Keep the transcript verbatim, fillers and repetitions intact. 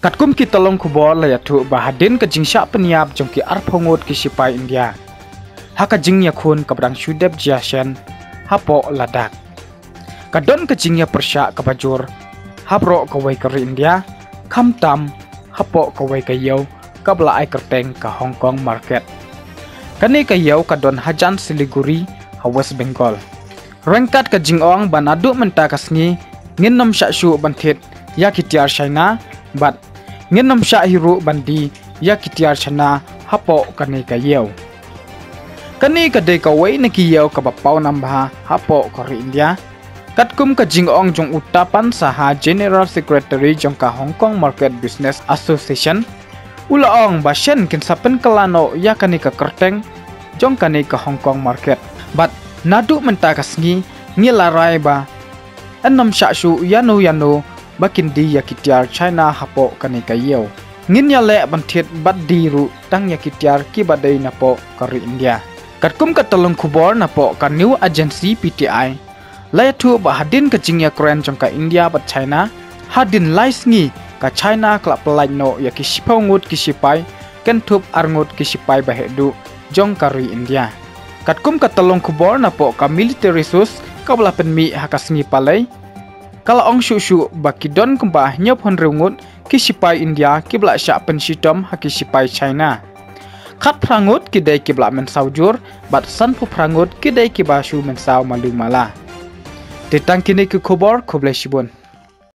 Katkum ki tyllong khubor la ïathuh ba hadien ka jingshah pynïap jong ki arphew ngut ki shipai India ha ka jingïakhun kaba dang shu dep jia shen hapoh Ladakh, ka don ka jingïapyrshah kaba jur ha baroh kawei ka ri India, khamtam hapoh kawei ka ïew kaba la ai kyrteng ka Hong Kong Market. Kane ka ïew ka don hajan Siliguri ha West Bengal. Ryngkat ka jingong ba naduh mynta ka sngi ngin nym shah shuh ban thied ïa ki tiar China bad ngin nym shah hi ruh ban die ïa ki tiar China hapoh kane ka ïew. Kane ka dei kawei na ki ïew kaba paw nam bha hapoh ka ri India. Katkum ka jingong jong u Tapan Saha, General Secretary jong ka Hong Kong Market Business Association, u la ong ba shen kin sa pynkylla noh ïa kane ka kyrteng jong kane ka Hong Kong Market. Bad naduh mynta ka sngi ngi la rai ba yn nym shah shuh ïano ïano ba kin die ïa ki tiar China hapoh kane ka ïew. Ngin ïaleh ban thied bad die ruh tang ïa ki tiar kiba dei napoh ka ri India. Katkum ka tyllong khubor napoh ka New Agency P T I, la ïathuh ba hadien ka jingïakren jong ka India bad China, hadien lai sngi ka China ka la pyllait noh ïa ki shiphew ngut ki shipai, kynthup ar ngut ki shipai baheh duh jong ka ri India. Katkum ka tyllong khubor napoh ka military source kaba la pynmih ha ka sngi Palei, ka la ong shuh shuh ba ki don kumba hynñiewphew hynriew ngut ki shipai India kiba la shah pynshitom ha ki shipai China. Khatphra ngut ki dei kiba la mynsaw jur bad sanphew phra ngut ki dei kiba shu mynsaw malu mala. Te tang kine ki khubor, khublei shibun.